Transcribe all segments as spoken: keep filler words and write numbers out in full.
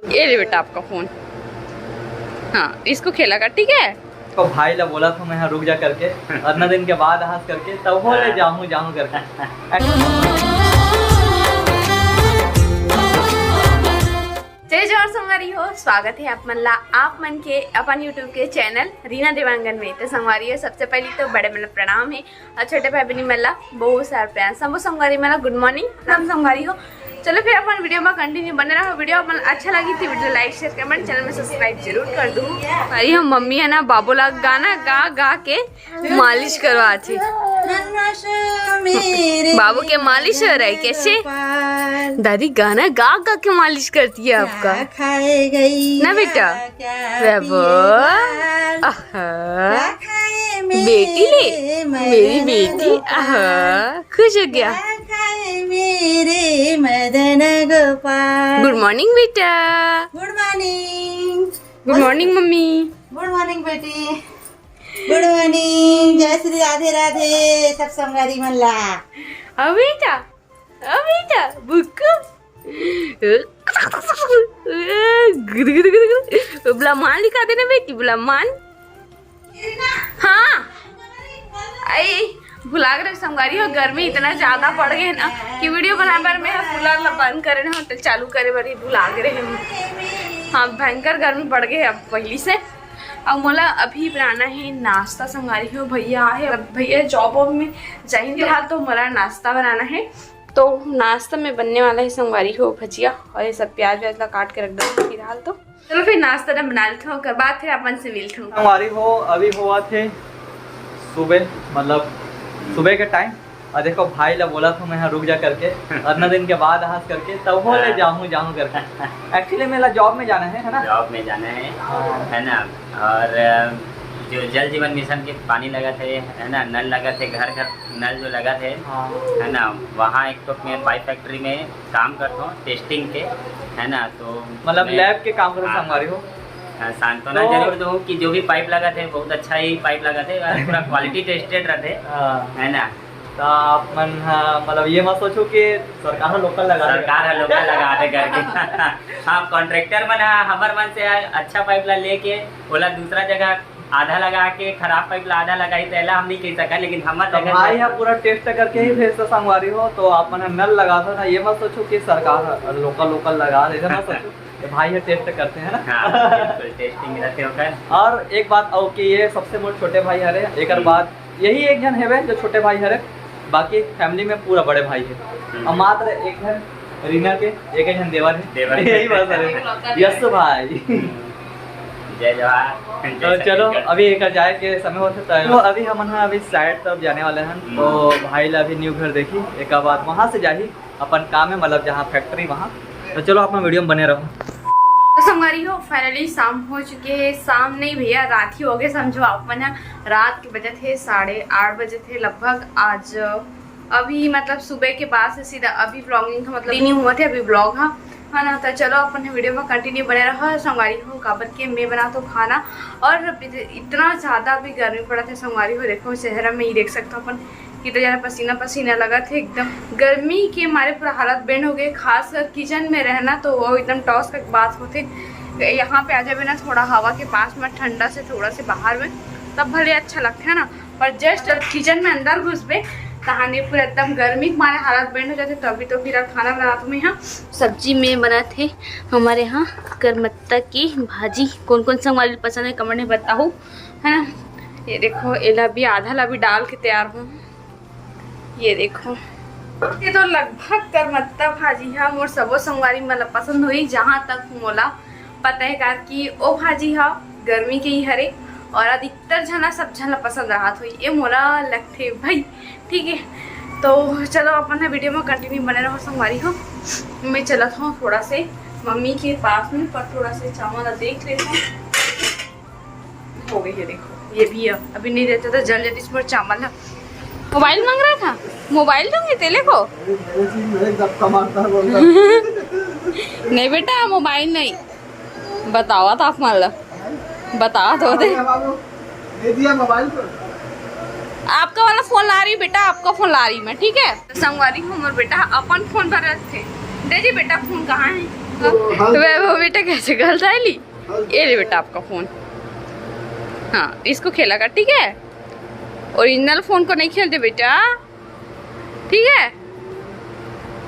ये ले बेटा आपका फोन। हाँ, इसको खेला कर, ठीक है? तो भाई ला बोला था मैं, हाँ, रुक जा करके, अतना दिन के बाद हंस करके, तब हो ले जाऊँ जाऊँ करके। जय जोहार संगवारी हो, स्वागत है आप मन ला, आप मन के अपन YouTube के चैनल रीना देवांगन में। तो संगवारी हो, सबसे पहले तो बड़े मन ला प्रणाम है और छोटे भाई बहनी मन ला बहुत सारा प्यार। सबो संगवारी मन ला गुड मॉर्निंग। सब संगवारी हो, चलो फिर अपन वीडियो में कंटिन्यू बने रहो। वीडियो अपन अच्छा लगी तो वीडियो लाइक, शेयर, कमेंट, चैनल में सब्सक्राइब जरूर कर दो। अरे हम मम्मी है ना, बाबू ला गाना गा गा के मालिश करवाथे। बाबू के मालिश हो रहा है कैसे? दादी गाना गा गा के मालिश करती है आपका। ना बेटा? बाबू। आहा। बेटी ले, मेरी बेटी। आहा, खुश हो गया। गुड मॉर्निंग बेटा। गुड मॉर्निंग। गुड मॉर्निंग मम्मी। गुड मॉर्निंग बेटी। गुड मॉर्निंग। जय श्री राधे राधे सब संगवारी मन ला। अब बेटा, अब बेटा, बुक्कू। बुला मान लिखा देना बेटी, बुला मान। हाँ। आई, भुला गए संगवारी हो, गर्मी इतना ज्यादा बढ़ गए ना कि वीडियो बनाए बर मैं कूलर ला बंद करे ना, तो चालू करे बर ही भुला गए। हाँ, भयंकर गर्मी बढ़ गए अब पहली से। अब मोला अभी बनाना है नाश्ता संगवारी हो। भैया आए, अब भैया जॉब वॉब में जाही, फिलहाल तो मोला नाश्ता बनाना है। तो नाश्ता में बनने वाला है संगवारी हो भजिया, और ये सब प्याज व्याज ला काट के रख दो फिलहाल तो। चलो फिर नाश्ता ना बना लेते हो, ओकर बाद फिर अपन से मिलते हो। संगवारी हो, अभी हुआ थे सुबह, मतलब सुबह के टाइम, और देखो भाई ला बोला था मैं, हाँ, रुक जा करके, अतना दिन के बाद हंस करके, तब हो ले जाऊँ जाऊँ करके। एक्चुअली मेरा जॉब में जाना है, है ना? जॉब में जाना है, हाँ। है ना? और अ, जो जल जीवन मिशन के पानी लगा थे, है ना, नल लगा थे, घर घर नल जो लगा थे, हाँ। है ना, वहाँ एक तो मैं पाइप फैक्ट्री में काम करता हूँ टेस्टिंग के, है ना, तो मतलब मैं, लैब के काम करो हाँ, संगवारी हो। हाँ, सांत्वना तो जरूर दूँ कि जो भी पाइप लगा थे बहुत अच्छा ही पाइप लगा थे, और पूरा क्वालिटी टेस्टेड रहते, हाँ। है ना। तो आप मन, हाँ, मतलब ये मत सोचो कि सरकार लोकल लगा दे। सरकार है लोकल लगा दे करके। हाँ, कॉन्ट्रैक्टर मन ह हमर मन से अच्छा पाइप ला लेके ओला दूसरा जगह आधा लगा के खराब पाइप ला आधा लगाई, तेला हम नहीं कह सका, लेकिन हमर तो जगह भाई से ह पूरा टेस्ट करके ही भेजता संगवारी हो। तो आप मन ह नल लगा दो ना, ये मत सोचो कि सरकार ह लोकल लोकल लगा दे, ऐसा मत सोचो। ये भाई ह टेस्ट करते हैं ना। हाँ, बिल्कुल टेस्टिंग रहते हो कर। और एक बात और कि ये सबसे मोर छोटे भाई हरे, एक हम्म। बात यही एक जन हेवे जो छोटे भाई हरे, बाकी फैमिली में पूरा बड़े भाई है। हम्म। और मात्र एक है रीना के, एक ही जन देवर है। देवर। यही बात है। यस भाई। जय जोहार। तो जय चलो, छत्तीसगढ़। अभी एक जाए के समय होते तो, तो अभी हमन ह अभी साइड तरफ जाने वाले हैं। हम्म। तो भाई ला अभी न्यू घर देखी, एक बाद वहाँ से जाही अपन काम है, मतलब जहाँ फैक्ट्री वहाँ। तो चलो, अपना वीडियो में बने रहो। तो संगवारी हो, फाइनली शाम हो चुके है। शाम नहीं भैया, रात ही हो गए समझो आप मन ह। रात के बजे थे साढ़े आठ बजे थे लगभग। आज अभी मतलब सुबह के बाद से सीधा अभी व्लॉगिंग का मतलब दिन ही हुआ थे, अभी व्लॉग हा, है ना। तो चलो अपन वीडियो में कंटिन्यू बने रहो संगवारी हो, काबर के मैं बना तो खाना। और इतना ज़्यादा अभी गर्मी पड़ा थे संगवारी हो, देखो चेहरा में ही देख सकते हो अपन कितना ज़्यादा पसीना पसीना लगा थे एकदम। गर्मी के मारे पूरा हालत बेंड हो गए, खासकर किचन में रहना तो वो एकदम टॉस का बात होते। यहाँ पे आ जावे ना थोड़ा हवा के पास में, ठंडा से थोड़ा से बाहर में, तब भले अच्छा लगता है ना, पर जस्ट किचन में अंदर घुसबे तहाने पूरा एकदम गर्मी के मारे हालत बेंड हो जाते। तो अभी तो फिर खाना बनात हूँ मैं यहाँ। सब्जी में बनात है हमारे यहाँ करमत्ता की भाजी। कौन कौन संगवारी पसंद है कमेंट में बताओ, है ना। ये देखो, एला भी आधा ला भी डाल के तैयार हूँ। ये देखो, ये तो लगभग करमत्ता भाजी हा मोर सबो संगवारी मन ला पसंद होई, जहाँ तक मोला पता है, काबर कि ओ भाजी हा गर्मी के ही हरे और अधिकतर झन ला, सब झन ला पसंद रहत होई, ये मोला लगथे भाई। ठीक है, तो चलो अपन ना वीडियो में कंटिन्यू बने रहो संगवारी हो। मैं चलत हूँ थोड़ा से मम्मी के पास में, पर थोड़ा से चावल ला देख लेते हैं। हो गई है, देखो, ये भी है, अभी नहीं रहता तो जल जाती इसमें चावल है। मोबाइल मांग रहा था, मोबाइल दूंगी तेरे को। मेरे चीज में एक धक्का मारता है, बोलता है। नहीं बेटा, मोबाइल नहीं। बतावा तो आप मान लो, बतावा तो दे। अरे बाबू, दे दिया मोबाइल को। आपका वाला फोन ला रही बेटा, आपका फोन ला रही मैं, ठीक है? संगवारी हो मोर बेटा अपन फोन पर रखते। दे जी बेटा, फोन कहाँ है? वैभव बेटा कैसे गलत है ली। ये ले बेटा आपका फोन। हाँ, इसको खेला कर, ठीक है? ओरिजिनल फोन को नहीं खेलते बेटा, ठीक है?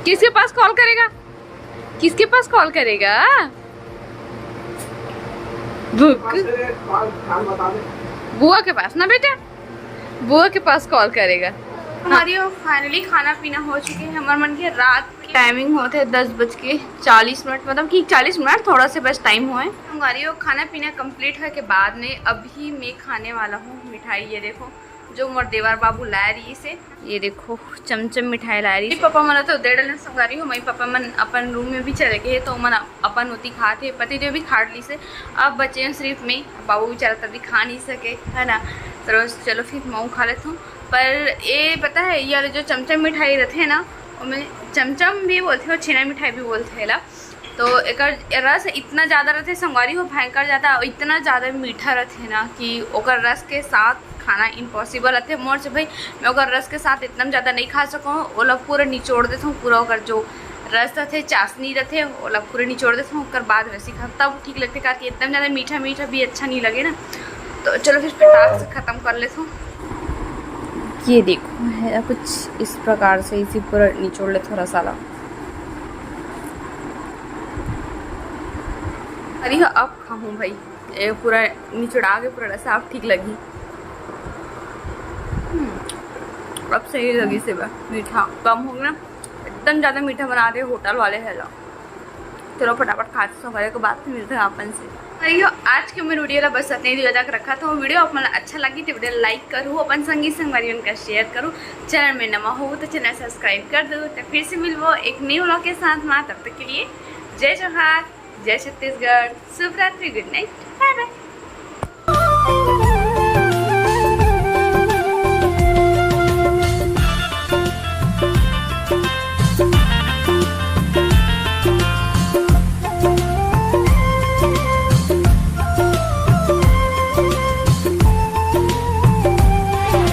किसके पास कॉल करेगा? किसके पास कॉल करेगा? भूख। बुआ के पास ना बेटा, बुआ के पास कॉल करेगा। हमारी वो फाइनली खाना पीना हो चुके हैं। हमारे मन के रात के टाइमिंग होते हैं दस बज के चालीस मिनट, मतलब कि चालीस मिनट थोड़ा से बस टाइम हुआ है। हमारी वो खाना पीना कंप्लीट होए के बाद में अभी मैं खाने वाला हूँ मिठाई। ये देखो, जो मोर देवर बाबू लाए रही से, ये देखो, चमचम मिठाई लाए रही। पापा मन तो दे डले संगवारी हो, मम्मी पापा मन अपन रूम में भी चले गए, तो मन अपन ओती खात हे, पति देव भी खा ली से। अब बचे हैं सिर्फ मैं, बाबू बेचारा तभी खा नहीं सके, है ना। तो चलो फिर मऊ खा लेता हूँ। पर ये पता है, ये वाले जो चमचम मिठाई रहते हैं ना, ओमे चमचम भी बोलते हैं और छेना मिठाई भी बोलते हैं ला। तो एकर रस इतना ज़्यादा रहते संगवारी हो, भयंकर ज़्यादा, इतना ज़्यादा मीठा रहते ना कि ओकर रस के साथ खाना इम्पॉसिबल रहते मोर से भाई। मैं ओकर रस के साथ इतना ज़्यादा नहीं खा सकूँ, ओला पूरा निचोड़ देता हूँ, पूरा ओकर जो रस रहते, चाशनी रहते, ओला पूरा निचोड़ देता हूँ, ओकर बाद वैसे खा तब ठीक लगते, काहे कि एकदम ज़्यादा मीठा मीठा भी अच्छा नहीं लगे ना। तो चलो फिर फटाक से ख़त्म कर लेता हूँ। ये देखो है कुछ इस प्रकार से, इसी पूरा निचोड़ लेता हूँ रसाला। अरे अब खाऊँ भाई, ये पूरा निचोड़ा के पूरा रसा अब ठीक लगी। हम्म, अब सही लगी से बा, मीठा कम हो गया, एकदम ज़्यादा मीठा बना दे होटल वाले है ला। चलो फटाफट खाते सो करे के बाद फिर मिलते हैं अपन से। अरे यो, आज के मेरे वीडियो ला बस इतने ही तक रखा था। वीडियो आप मन ला अच्छा लगी तो वीडियो लाइक करू, अपन संगी संगवारी मन का शेयर करू, चैनल में नवा हो तो चैनल सब्सक्राइब कर दो। तो फिर से मिलबो एक न्यू व्लॉग के साथ में, तब तक के लिए जय जोहार, जय छत्तीसगढ़, शुभ रात्रि, गुड नाइट, बाय बाय।